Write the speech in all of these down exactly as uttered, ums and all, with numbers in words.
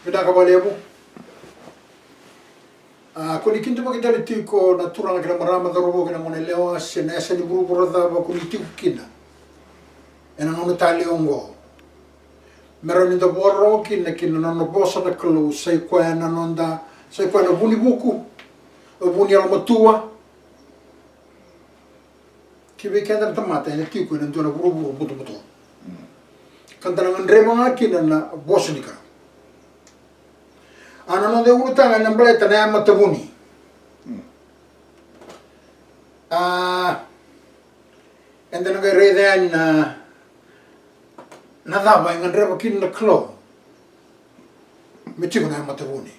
Vinaka vakalevu. A, ko ni kidavaki tale tiko na turaga kei na marama, cauravou kei na goneyalewa, se na yasa ni vuravura cava ko ni tiko kina ena gauna talei oqo, me rawa ni da vakarorogo kina ki na nona vosa na Kalou. Sa i koya na noda, sa i koya na vu ni vuku, vu ni yalomatua. Ki vei keda na tamata eda tiko ena dua na vuravura butobuto, ka da na gadreva ga kina na vosa ni Kalou. A, na noda ulutaga ena baleta na yamatavuni. A, eda na qai raica yani na, na cava e gadreva kina na Kalou me tiko na yamatavuni.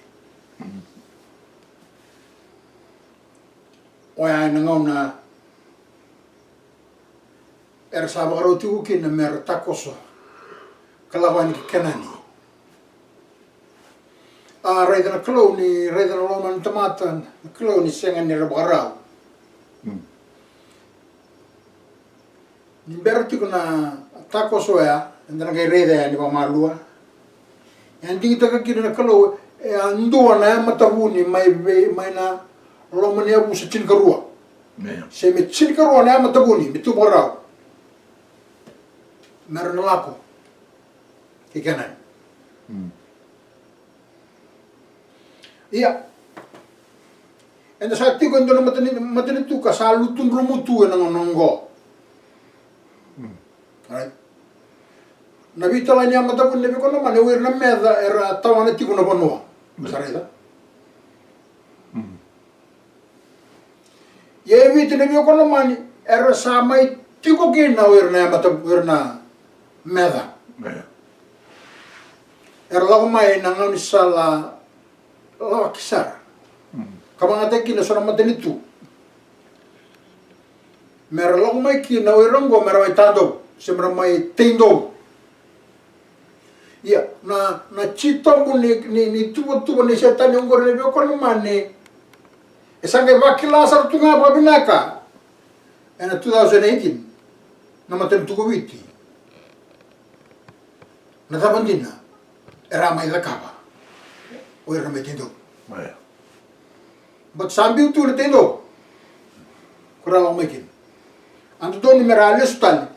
Oya ena gauna era sa vakarau tiko kina me ra takoso ka lako yani ki Kenani. A, raica na Kalou ni, raica na loma ni tamata na Kalou ni sega ni ra vakarau. Ni bera tiko na takoso oya, eda na qai raica yani vakamalua. E a digitaka kina na Kalou e a dua na yamatavuni mai vei, mai na loma ni yavusa tinikarua. Se me tinikarua na yamatavuni me tu vakarau me ra na lako ki Kenani. Ia, eda sa tiko e dua na matani, matanitu ka sa lutu drumu tu ena gauna oqo. Na veitalai ni yamatavuni na veikonamani o ira na meca era tawana tiko na vanua. Sa raica. Ia e Viti na veikonamani era sa mai tiko kina o ira na yamata, o ira na meca. Era lako mai na gaunisala lawaki sara ka vagataki kina so na matanitu me ra lako mai kina o ira oqo me ra mai tadovu se me ra mai teidovu. Ia na, na titobu ni, ni, ni tuvatuva ni Setani oqori na veikonamani e sa qai vakila sara tu ga vakavinaka ena two thousand eighteen na matanitu ko Viti. Na cava dina era mai cakava o ira na mai teidovu? But sa biu tu na teidovu ko ra lako mai kina. A dodonu me ra lesu tale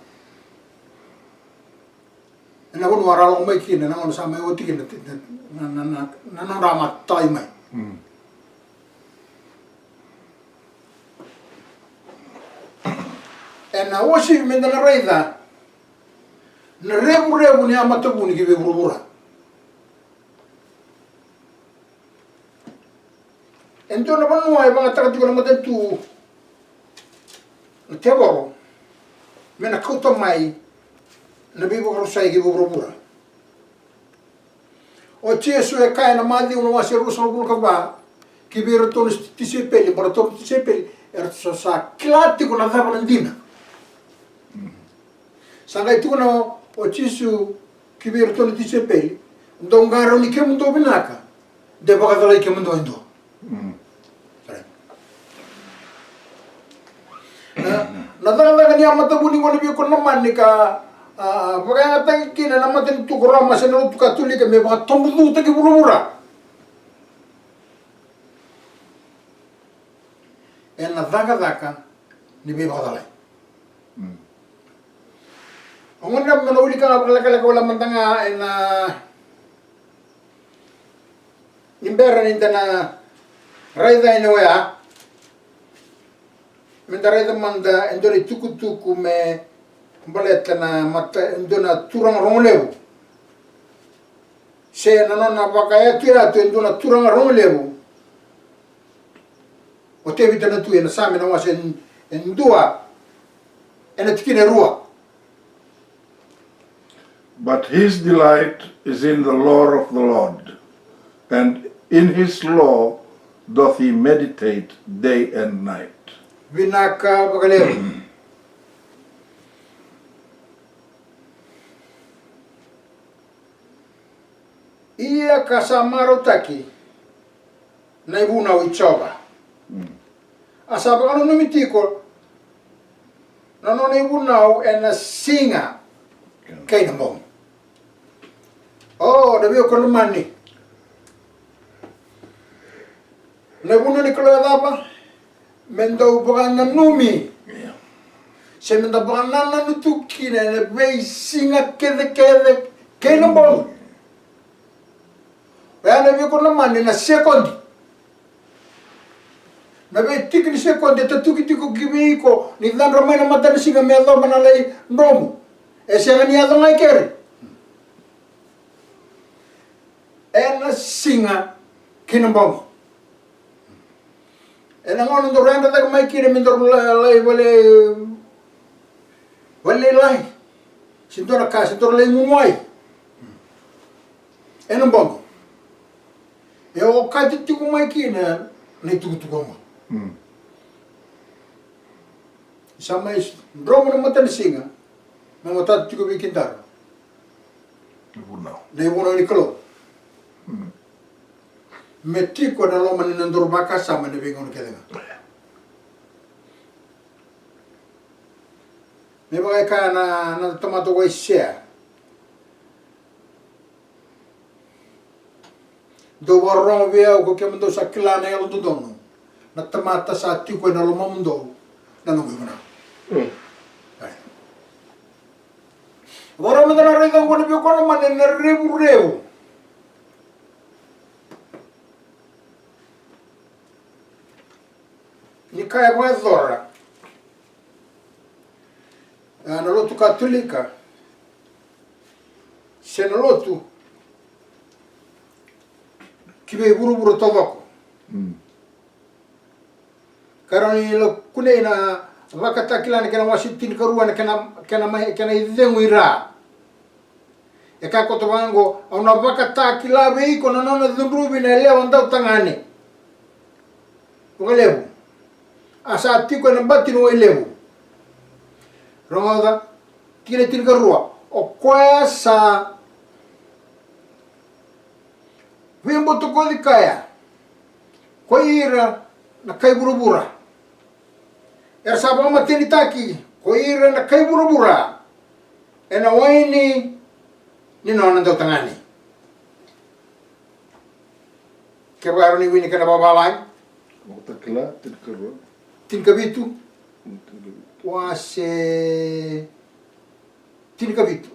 ena vanua ra lako mai kina ena gauna sa mai oti kina na, na, na, na nodra matai mai. Ena uasivi me da na raica na revurevu ni yamatavuni ki vei vuravura. E dua na vanua e vagataka tiko na matanitu na tevoro me na kauta mai na veivakarusai ki vuravura. O Jisu e kaya ena Maciu na wase ruasagavulu ka va ki vei iratou na tisaipeli, baleta na tisaipeli eratou sa kila tiko na cava na dina. Sa qai tukuna o Jisu ki vei iratou na tisaipeli, dou qarauni kemudou vinaka de vakacalai kemudou e dua. Na cakacaka ni yamatavuni qo na veikonamani ka vakayagataki kina na matanitu ko Roma se na lotu Katolika me vakatobucutaki vuravura. Ena cakacaka ni veivakacalai. O gona me na wilika ga vakalekaleka wale mada ga ena ni bera ni da na raica yani oya. Me da raica mada e dua na itukutuku me baleta na mata e dua na turaga rogo levu se na nona vakayatuyatu e dua na turaga rogo levu. O Tevita na tui ena Same na wase e dua ena tikina e rua. But his delight is in the law of the Lord, and in his law doth he meditate day and night. Vinaka vakalevu. Ia ka sa marautaki na ivunau i Jiova. A sa vakananumi tiko na nona ivunau ena siga kei na bogi. O na veiwekani lomani, Na ivunau ni Kalou e cava? Me dau vakananumi se me da vakanananu tu kina ena veisiga kecekece kei na bogi. Oya na veivakanamani na sekodi. Na veitiki ni sekodi e tatuki tiko ki vei iko ni cadra mai na matanisiga me yacova na lai dromu. E sega ni yaco ga i keri. Ena siga kei na bogi. Ena gauna daru yadra cake mai kina me daru lai, lai vale, vale lai. Se dua na ka se daru lai gunu ai. Ena bogi. E okati tiko mai kina na itukutuku oqo. Sa mai dromu na matanisiga me matata tiko vei kedaru na ivunau ni Kalou. Me tiko ena loma ni nodaru vakasama ena veigauna kece ga. Me vaka e kaya na, na tamata o Aisea. Dou vakarorogo vei au ko kemudou sa kila na yalododonu, na tamata sa tiko ena lomamudou na noqu ivunau. Vakarau meda na raica oqo na veivakanamani ena revurevu. Ni ka e vakayacora na lotu Katolika se na lotu ki vei vuravura taucoko. Ka rawa ni kunei na Vakatakila na kena wase tinikarua na kena, kena mai, kena icegu i ra. E kaya koto vaqo, au na vakatakila vei iko na nona cudruvi na yalewa dautagane. Vakalevu. A sa tiko ena bati ni wai levu. Rogoca, tikina tinikarua. O koya sa veibutakoci kaya ko ira na kai vuravura. Era sa vakamatenitaki ko ira na kai vuravura ena waini ni nona dautagane. Kevaka e rawa ni wini kena vavalagi. Vakatakila tinikarua. Tinikavitu. Tinikavitu. Wase tinikavitu.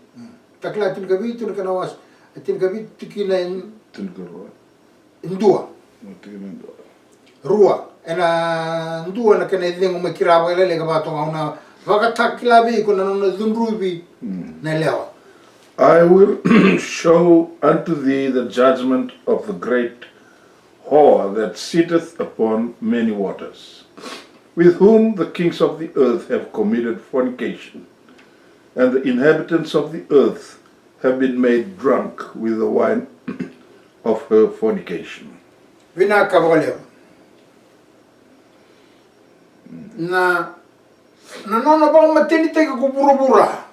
Takila tinikavitu na kena wase. E tinikavitu tikina e dua. Rua. Ena dua na kena icegu mai kira vakalailai ka vakatoka, au na vakatakila vei iko na nona cudruvi na yalewa. I will show unto thee the judgment of the great whore that sitteth upon many waters, with whom the kings of the earth have committed fornication, and the inhabitants of the earth have been made drunk with the wine of her fornication. Vinaka vakalevu. Na, na nona vakamatenitaki ko vuravura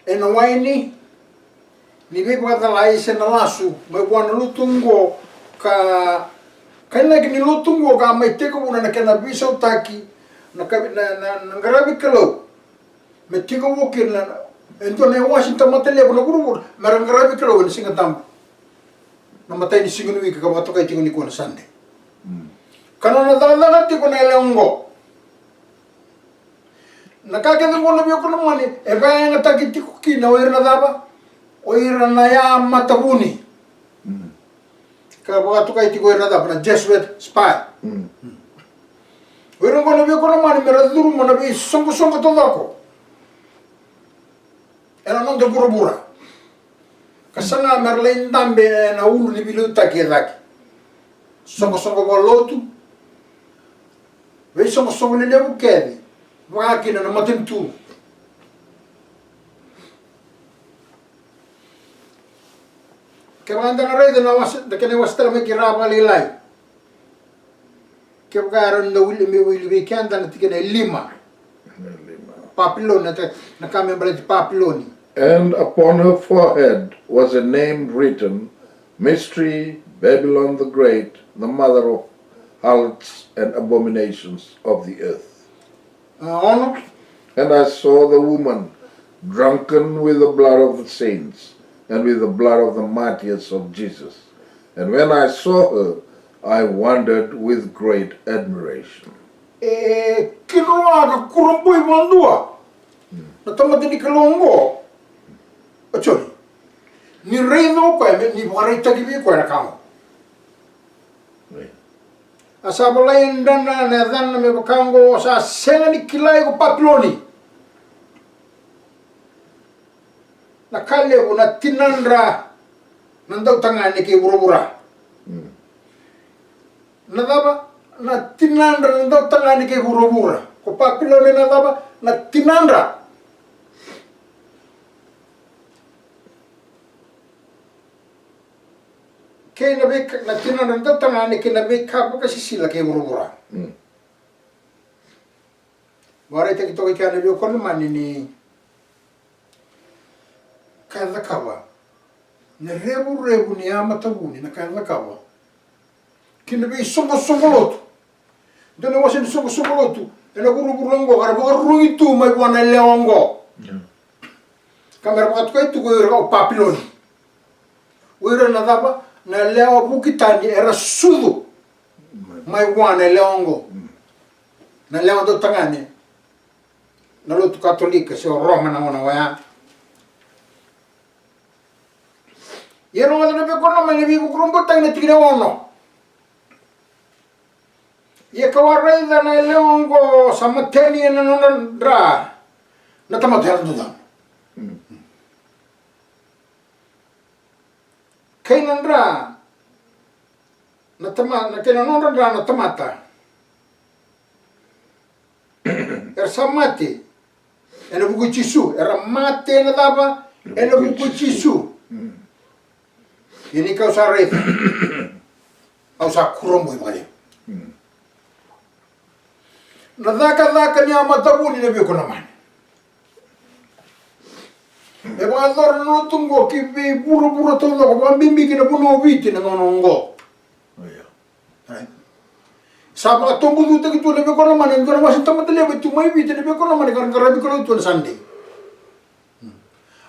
ena waini ni veivakacalai se na lasu mai vua na lotu oqo, ka kainaki ni lotu oqo ka mai tekivuna na kena veisautaki na, na, na qaravi Kalou. Me tiko vua kina e dua na iwase ni tamata levu na vuravura me ra qaravi Kalou ena Siga Tabu. Na imatai ni siga ni wiki ka vakatokai tiko nikua na Sunday. Ka nona cakacaka tiko na yalewa oqo. Na ka kece oqo na veivakanamani e vakayagataki tiko kina o ira na cava? O ira na yamatavuni. Ka vakatokai tiko o ira na cava? Na Jesuit spy. O ira oqo na veivakanamani me ra curuma na veisoqosoqo taucoko ena noda vuravura. Ka saga me ra lai dabe ena ulu ni veiliutaki e cake. Soqosoqo vakalotu, veisoqosoqo lelevu kece, vaka kina na matanitu. Kevaka eda na raica na wase, na kena iwase tale mai kei ra vakalailai. Kevaka era na wili, me wili vei keda na tikina e lima. Papiloni, na ka me baleti Papiloni. And upon her forehead was a name written, Mystery, Babylon the Great, the mother of harlots and abominations of the earth. Ono. And I saw the woman drunken with the blood of the saints and with the blood of the martyrs of Jesus. And when I saw her, I wondered with great admiration. E kidroa ka kurabui vakadua na tamata ni Kalou oqo, o Joni, ni raica o koya, me ni vakaraitaki vei koya na ka oqo. A sa volai e dredre na yacana me vaka oqo, sa sega ni kilai ko Papiloni. Na ka levu, na tinadra na dautagane kei vuravura. Na cava? Na tinadra na dautagane kei vuravura. Ko Papiloni na cava? Na tinadra. Kei na veika, na tinadra na dautagane kei na veika vakasisila kei vuravura. Vakaraitaki toka i kea na veiwekani lomani ni ka e cakava, na revurevu ni yamatavuni, na ka e cakava ki na veisoqosoqo lotu. Dua na wase ni soqosoqo lotu ena vuravura oqo ka ra vakarurugi tu mai vua na yalewa oqo. Ka me ra vakatokai tu ko ira o Papiloni. O ira na cava? Na yalewa vuki tani, era sucu mai vua na yalewa oqo. Na yalewa dautagane na lotu Katolika se o Roma na gauna oya. Ia rogoca na veiwekani lomani na Veivakarobutaki na tikina e ono. Ia ka'u a raica na yalewa oqo sa mateni ena nodra dra na tamata yalododonu. Kei na dra na tama, na kei na nodra dra na tamata era sa mate ena vuku i Jisu. Era mate ena cava? Ena vuku i Jisu. Ia ni ka'u sa raica, au sa kurabui vakalevu. Na cakacaka ni yamatavuni na veiwekani lomani. E vakayacora na lotu oqo ki vei vuravura taucoko, vakabibi ki na vanua o Viti na gauna oqo. Sa vakatobudutaki tu na veiwekani lomani, e dua na wase tamata levu e tu mai Viti na veiwekani lomani, ka ra qaravi Kalou tu ena Sade.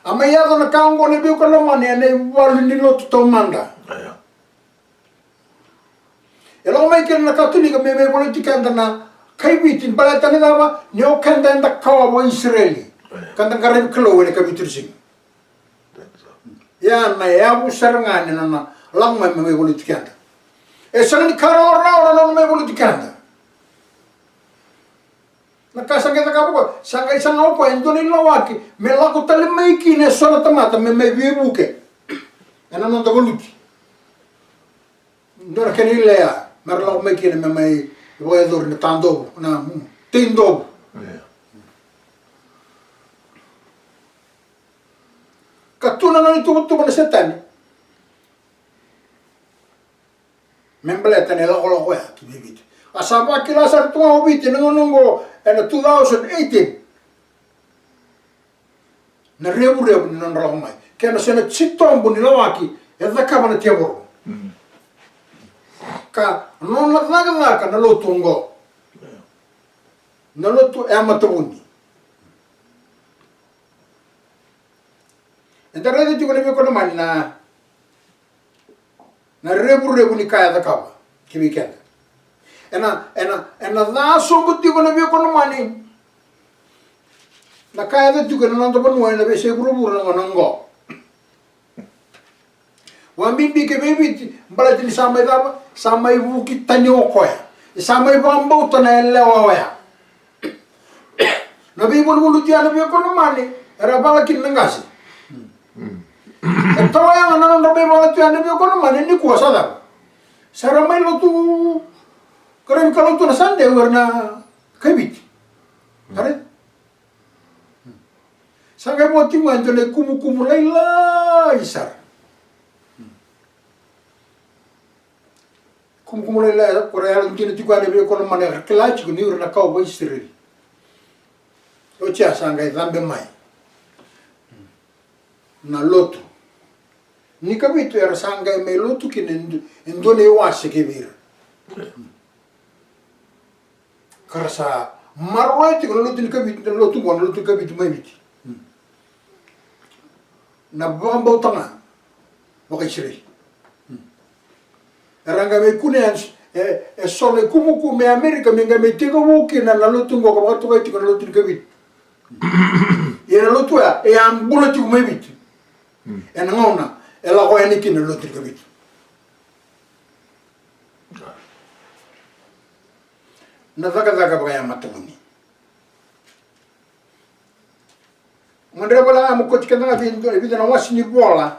A mai yaco na ka oqo na veiwekani lomani ena ivalu ni lotu taumada. E lako mai kina na Katolika me mai voliti keda na kai Viti, baleta ni cava? Ni o keda eda kawa vakaIsireli. Ka da qaravi Kalou ena ikavitu ni siga. Ia na yavu sara ga ni nona lako mai me mai voliti keda. E sega ni ka rawarawa na nona mai voliti keda. Na ka sa qai cakava o koya, sa qai saga o koya e dua na ilawaki me lako tale mai kina eso na tamata me mai veivuke ena noda valuti. Dua na kena ilea me ra lako mai kina me mai vakayacori na tadovu, na, mm, teidovu. Ka tu na nona ituvatuva na Setani me baleta na ilakolako oya ki vei Viti. A sa vakila sara tu ga o Viti na gauna oqo ena two thousand eighteen. Na revurevu ni nodra lako mai kei na sena titobu ni lawaki e cakava na tevoro. Ka nona cakacaka na lotu oqo, na lotu e yamatavuni. Eda raica tiko na veiwekani lomani na na revurevu ni ka e cakava ki vei keda. Ena, ena, ena ca sobu tiko na veiwekani lomani na ka e yaco tiko ena noda vanua ena veiyasai vuravura na gauna oqo. Vakabibi ki vei Viti, baleta ni sa mai cava? Sa mai vuki tani o koya. E sa mai vakabauta na yalewa oya. Na veivaluvaluti ya na veiwekani lomani era vala kina na qase. E tawa yaga na nodra veivaluvaluti ya na veiwekani lomani nikua sa cava? Sa ra mai lotu, qaravi Kalou tu na Sade o ira na kai Viti. Sa qai vo tiko ga e dua na ikumukumu lailai sara. Kumukumu lailai ko ra yalodina tiko yani vei koya na mani, ra kila tiko ni ira na kawa vakaIsireli. Oti ya sa qai cabe mai na lotu ni kavitu, era sa qai mai lotu kina e du-, e dua na iwase kei vei ira. Ka ra sa maroroya tiko na lotu ni kavitu, na lotu qo, na lotu ni kavitu mai Viti. Na vakabauta ga vakaIsireli. Era qai mai kunea e, e so na ikumukumu e Amerika me qai mai tekivu kina na lotu oqo ka vakatokai tiko na lotu ni Kavitu. Ia na lotu oya e a bula tiko mai Viti ena gauna e lako yani kina na lotu ni Kavitu. Na cakacaka vakayamatavuni. Mo dre vola ga mo koti keda ga vei dua, e vica na wase ni vola.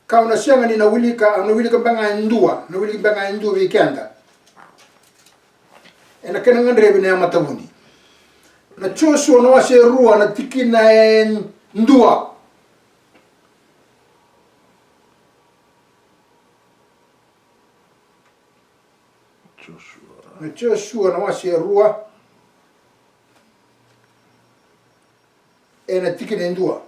Kau na sega ni na wilika, au na wilika beka ga e dua, na wilika beka ga e dua vei keda. Ena kena gadrevi na yamatavuni. Na Josua na wase e rua na tikina e dua. Josua. Na Josua na wase e rua. Ena tikina e dua.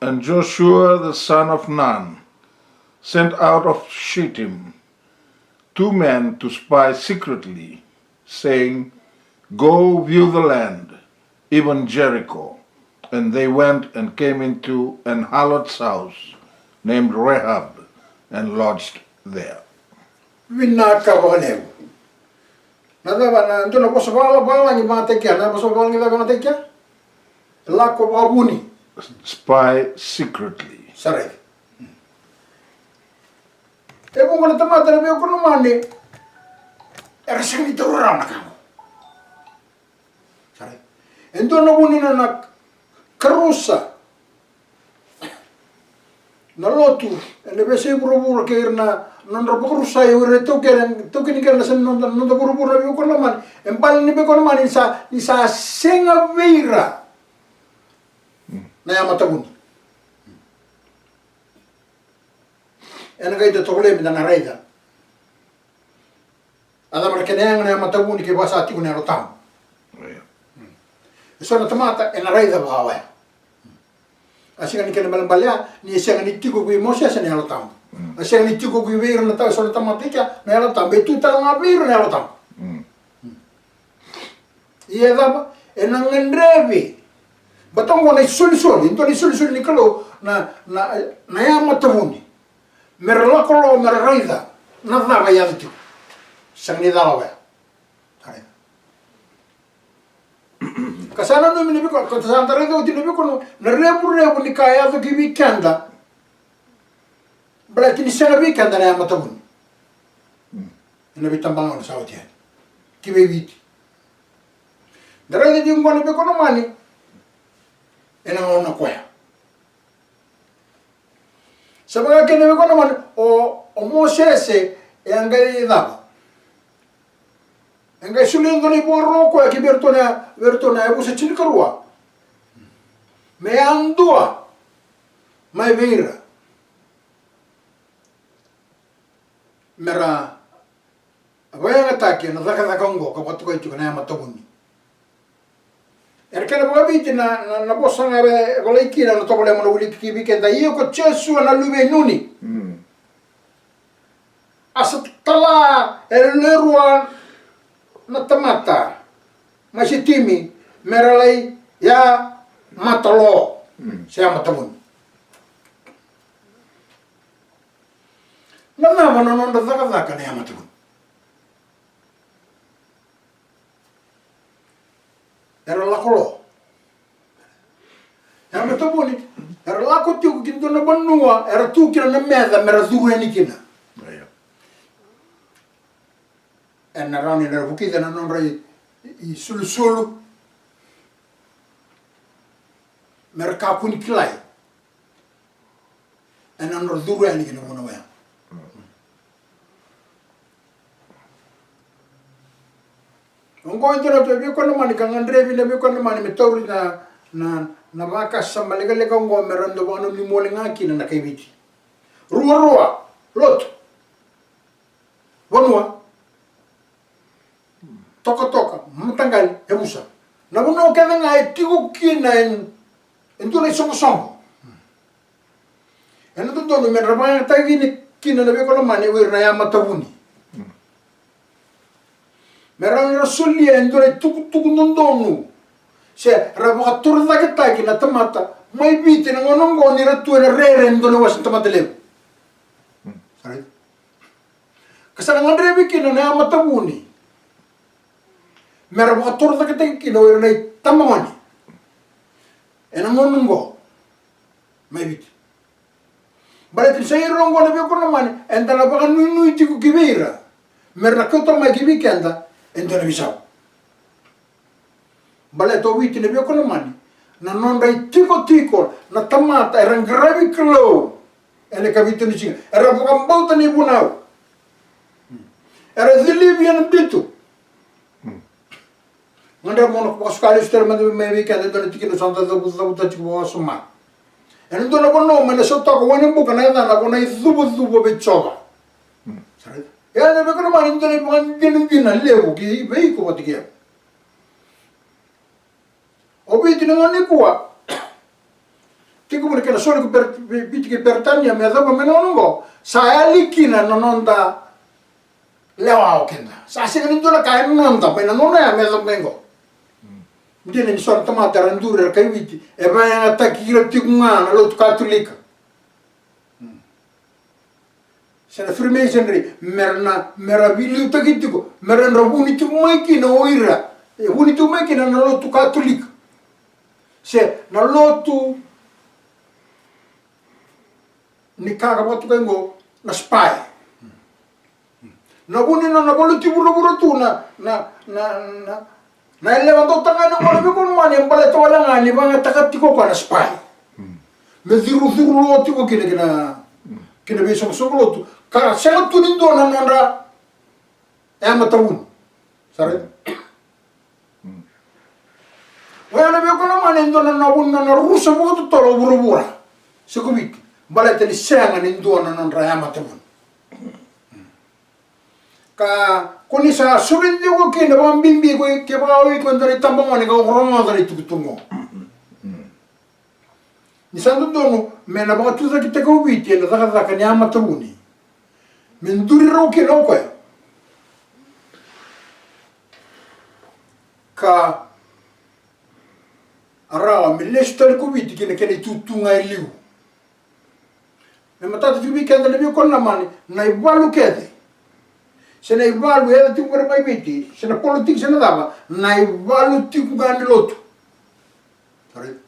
And Joshua the son of Nun sent out of Shittim two men to spy secretly, saying, "Go view the land, even Jericho." And they went and came into an harlot's house named Rahab and lodged there. Vinaka vakalevu. Na cava na dua na vosa vakalavalagi vakatai kea, na vosa vakalavalagi cava vakatai kea? Lako vakavuni. Spy secretly. Sa rai. E vuqa na tamata na veivakalomani era sega ni taura rawa na ka oqo. Sa rai. E dua na vu ni nona karusa na lotu ena veiyasai vuravura kei ira na nodra vakarusai o ira e taukena, taukeni kena na sa noda, noda vuravura na veivakalomani. E bale ni veivakalomani ni sa, ni sa sega vei ira na yamatavuni. Ena qai da tovolea me da na raica. A cava na kena yaga na yamatavuni kevaka sa tiko na Yalo Tabu? Io. E so na tamata ena raica vaka oya. A sega ni kena balebale ya ni sega ni tiko vei Mosese na Yalo Tabu. Mm. A sega ni tiko vei ira na ta-, so na tamata i kea na Yalo Tabu. E tu tale ga vei ira na Yalo Tabu. Mm. Ia e cava? Ena gadrevi. Baleta oqo na isolisoli, dua na isolisoli ni Kalou na, na, na yamatavuni. Mera lako lo, mera raica na cava e yaco tiko. Sega ni cala oya. Raica. Ka sa nanumi na veivanua, ka sa da raica oti na veivanua, na revurevu ni ka e yaco ki vei keda. Baleta ni sega vei keda na yamatavuni. Ena veitabagauna sa oti yani ki vei Viti. Da raica tiko qo na veivakalomani ena gauna koya. Sa vaka kina na veivakalomani, o, o Mosese e a qai cava? E a qai solia e dua na ivakaro o koya ki vei iratou na, vei iratou na yavusa tinikarua. Me yadua mai vei ira. Mera vakayagataki ena cakacaka oqo ka vakatokai tiko na yamatavuni. Ena kena vakaviti na, na, na vosa ga e volai kina na tovolea mo na wiliki ki vei keda, ia ko Josua na luve i Nuni. Mm. A sa tala e lewe rua na tamata mai Sitimi mera lai yamatalo. Mm. Se yamatavuni. Na cava na nodra cakacaka na yamatavuni? Era lako lo. Yamatavuni, era lako tiko ki dua na vanua era tu kina na meca mera curu yani kina. Io. Ena rawa ni ra vukica na nodra i, i, isulusulu. Mera kakua ni kilai ena nodra curu yani ki na vanua ya. Oqo e dua na veivakalomani ka gadrevi na veivakalomani me tauri na, na, na vakasama lekaleka oqo me ra dau vakananumi wale ga kina na kai Viti. Ruarua, lotu, vanua, tokatoka, mataqali, yavusa. Na vanua kece ga e tiko kina e, e dua na isoqosoqo. Ena dodonu me ra vakayagataki kina na veivakalomani o ira na yamatavuni. Me rawa ni ra solia e dua na itukutuku dodonu Se ra vakatorocaketaki na tamata mai Viti ena gauna oqo ni ra tu ena rere ni dua na wase ni tamata levu. Sa raica? Ka sa na gadrevi kina na yamatavuni me ra vakatorocaketaki kina o ira na itabagone ena gauna oqo mai Viti. Baleta ni sa ira oqo na veivakalomani eda na vakanuinui tiko ki vei ira me ra na kauta mai ki vei keda e dua na veisau. Baleta o Viti na veivakalomani, na nodra itikotiko na tamata era qaravi Kalou ena ikavitu ni siga, era vakabauta na ivunau, era cilivi ena bitu. Gadreva mo na vakasuka lesu tale mada mai vei keda e dua na tikina au sa cavucavuta tiko vakawasoma. Ena dua na vanua mai na Sautoko, Wainibuka, na yacana ko na icuvacuva vei Jiova. Sa raica? E na veivakalomani, e dua na ivakadinadina levu ki vei iko vata kei au. O Viti na gauna nikua, tekivu na kena soli ko Ber-, Viti kei Peritania me yacova mai na gauna oqo, sa yali kina na noda lewa o keda. Sa sega ni dua na ka e noda mai na gauna ya me yacova mai oqo. Dina ni so na tamata era duri, era kai Viti, e vakayagataki ira tiko ga na lotu Katolika se na Freemasonry, me ra na, me ra veiliutaki tiko, me ra na vuni tiko mai kina o ira, e vuni tiko mai kina na lotu Katolika se na lotu ni ka ka vakatokai oqo na spy. Na vuni na, na valuti vuravura tu na, na, na, na, na yalewa dau tagane oqo na veivakalomani e baleta wale ga ni vakayagataka tiko o koya na spy. Me curucuru lo tiko kina, kina, kina veisoqosoqo lotu ka sega tu ni dua na nodra yamatavuni. Sa raica? Oya na veivakalomani e dua na, na vuni na, na rusa vakatotolo o vuravura se ko Viti, baleta ni sega ni dua na nodra yamatavuni. Ka ko ni sa soli tiko kina vakabibi ko i, kevaka o iko e dua na itabagone ka o rogoca na itukutuku oqo. Ni sa dodonu me na vakatucaketaki o Viti ena cakacaka ni yamatavuni me duri rau kina o koya, ka a rawa me lesu tale ko Viti kina kena itutu ga e liu. Me matata tiko vei keda na veivakalomani, na ivalu kece se na ivalu e yaco tiko qori mai Viti, se na politiki se na cava, na ivalu tiko ga ni lotu. Sa raica?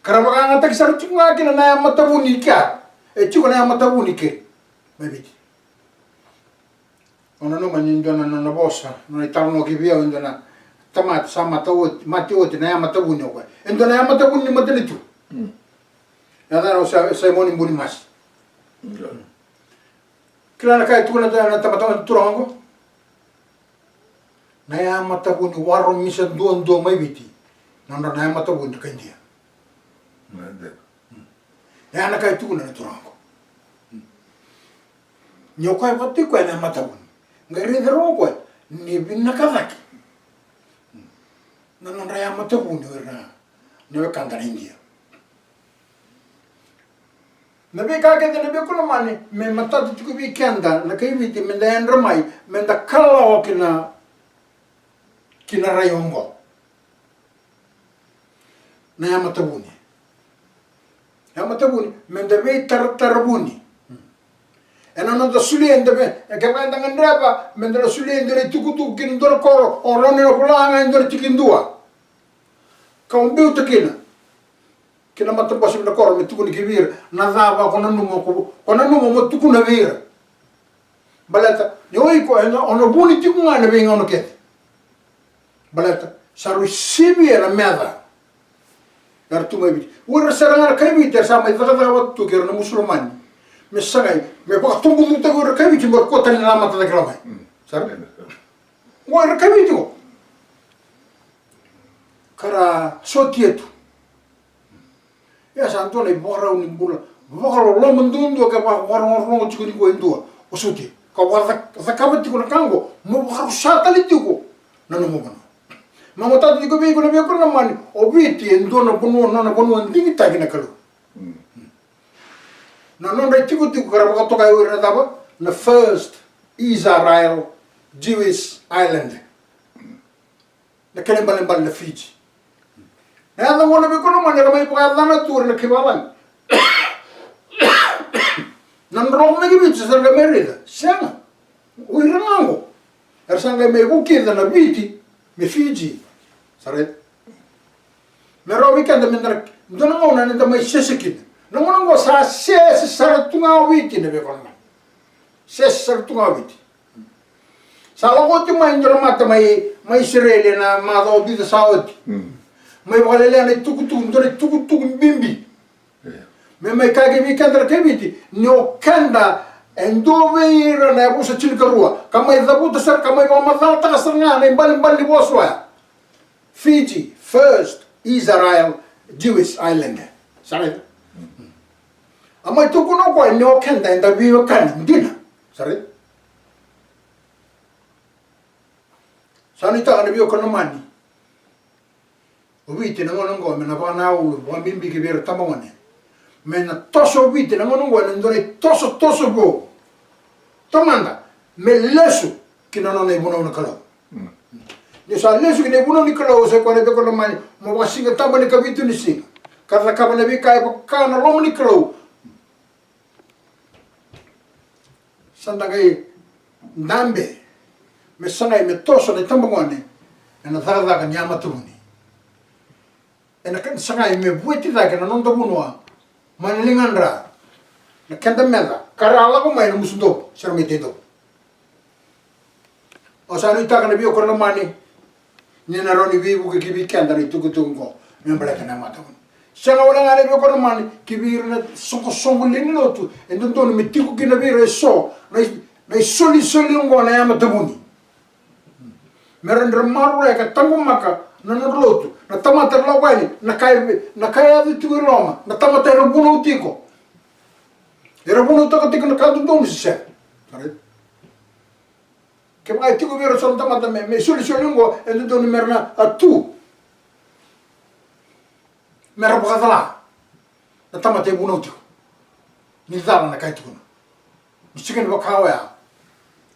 Ka ra vakayagataki sara tiko ga kina na yamatavuni i kea. E tiko na yamatavuni i ke mai Viti. Au nanuma ni dua na, na, na vosa, na italanoa ki vei au e dua na tamata sa mata oti, mate oti na yamatavuni o koya. E dua na yamatavuni ni matanitu. Yacana o Sa-, Saimoni Bunimasi. Kila na ka e tukuna na, na tamata na turaga oqo? Na yamatavuni waromisa duadua mai Viti, na nodra na yamatavuni ka Idia. Ya na ka e tukuna na turaga oqo. Ni o koya vata tiko koya na yamatavuni, qai raica rawa o koya ni vinaka cake na nodra yamatavuni o ira na wekada na Idia. Na veika kece na veivakalomani me matata tiko vei keda na kai Viti, me da yadra mai, me da kalawa kina, kina rai oqo. Na yamatavuni. Yamatavuni, me da veitaratara vuni. Ena noda solia, eda ve-, e kevaka eda gadreva me da na solia e dua na itukutuku kina dua na koro, o rawa ni na vola ga e dua na tikidua ka o biuta kina ki na matabose ni koro me tukuni ki vei ira na cava ko nanuma, ko, ko nanuma mo tukuna vei ira. Baleta ni o iko, ena, o na vuni tiko ga ena veigauna kece. Baleta sa rui sivia na meca era tu mai Viti. O ira sara ga na kai Viti era sa mai cakacaka vata tu kei ira na Musulomani me sagai me vakatoboducutaki o ira kai Viti, me ra kua tani na mata cake la mai. Sara? O ira kai Viti o ka ra sotia tu. Ia sa dua na ivakarau ni bula vakaloloma duadua ke vakarogorogo tiko ni ko e dua o sotia, ka vakacakava tiko na ka oqo mo vakarusa tale tiko na nomu vanua. Mo matata tiko vei iko na veivakalomani, o Viti e dua na vanua, nona vanua digitaki na Kalou. Na nodra itikotiko ka ra vakatokai o ira na cava? Na First Israel Jewish Island. Na kena ibalebale na Fiji. Na yaca qo, na veiwekani lomani, era mai vakayacana tu ira na kai vavalagi. Na drau mai ki Viti sa ra qai mai raica. Sega. O ira ga qo era sa qai mai vukica na Viti me Fiji. Sa raica? Me rawa vei keda me da, dua na gauna eda mai sese kina. Na gauna qo sa sese sara tu ga o Viti, na veiwekani lomani. Sese sara tu ga o Viti. Sa lako oti mai e dua na mata mai, mai Isireli ena macawa vica sa oti. Mm. Mai vakalailai na itukutuku, dua na itukutuku bibi. Io. Me mai kaya vei keda na kai Viti ni o keda e dua vei ira na yavusa tinikarua, ka mai cavuta sara, ka mai vakamacalataka sara ga na ibalebale ni vosa oya. Fiji, first Israel Jewish island. Sa raica? Mm. A mai tukuna o koya ni o keda eda veiwekani dina. Sa raica? Sa nuitaka na veiwekani lomani, o Viti na gauna oqo me na vakanananu vakabibi ki vei ira na tabagone. Me na toso o Viti na gauna oqo ena dua na itosotoso vou. Taumada, me lesu ki na nona ivunau na Kalou. Mm. Ni sa lesu ki na ivunau ni Kalou, sa i koya na veiwekani lomani, mo vakasiga taba ni kavitu ni siga, ka cakava na veika e vaka na loma ni Kalou. Sa da qai dabe me sagai me toso na itabagone ena cakacaka ni yamatavuni. Ena ka-, sagai me vueti cake na noda vanua mai na ligadra na keda meca, ka ra lako mai na musudovu se ra mai taidovu. Au sa nuitaka na veiwekani lomani ni na rawa ni veivuke ki vei keda na itukutuku oqo me baleta na yamatavuni. Sega walega na veiwekani lomani ki vei ira na soqosoqo lewe ni lotu, e dodonu me tiko kina vei ira eso na i-, na isolisoli oqo na yamatavuni. Me ra dra maroroya ka taqomaka na nodra lotu, na tamata era lako yani, na ka e, na ka e yaco tiko i loma, na tamata era vunau tiko. Era vunautaka tiko na ka dodonu se sega. Kevaka e tiko vei ira eso na tamata me, me isolisoli oqo, e dodonu me ra na a tu me ra vakacala na tamata e vunau tiko. Ni cala na ka e tukuna. Ni sega ni vaka oya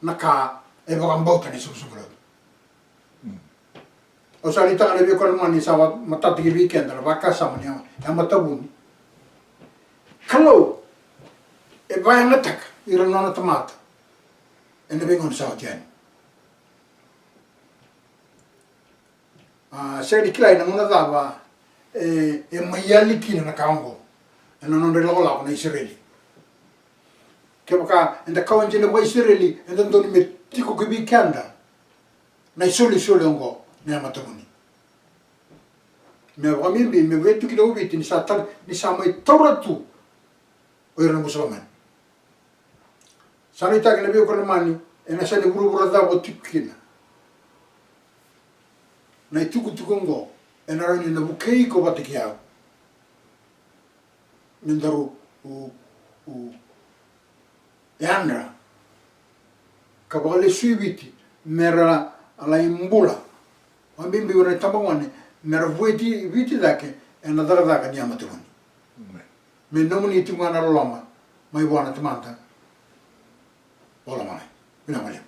na ka e vakabauta na isoqosoqo lotu. Au sa nuitaka na veiwekani lomani, sa matata ki vei keda na vakasama ni yamatavuni. Kalou e vakayagataka ira na nona tamata ena veigauna sa oti yani. A, sega ni kila ena gauna cava e, e mai yali kina na ka oqo ena nodra ilakolako na Isireli. Kevaka eda kau dina vaka-Isireli, e dodonu me tiko ki vei keda na isolisoli oqo na yamatavuni. Me vakabibi me vei tu kina o Viti ni sa tara, ni sa mai taura tu o ira na Musulamani. Sa nuitaki na veiwekani lomani, ena yasa ni vuravura cava o tiko kina, na itukutuku oqo ena rawa ni na vukei iko vata kei au. Me daru, u, u yadra ka vakalesui Viti me ra lai bula. Vakabibi o ira na itabagone me ra vueti Viti cake ena cakacaka ni yamatavuni. Amen. Me nomuni tiko ga na loloma mai vua na Tamada vakalomalagi. Vinaka vakalevu.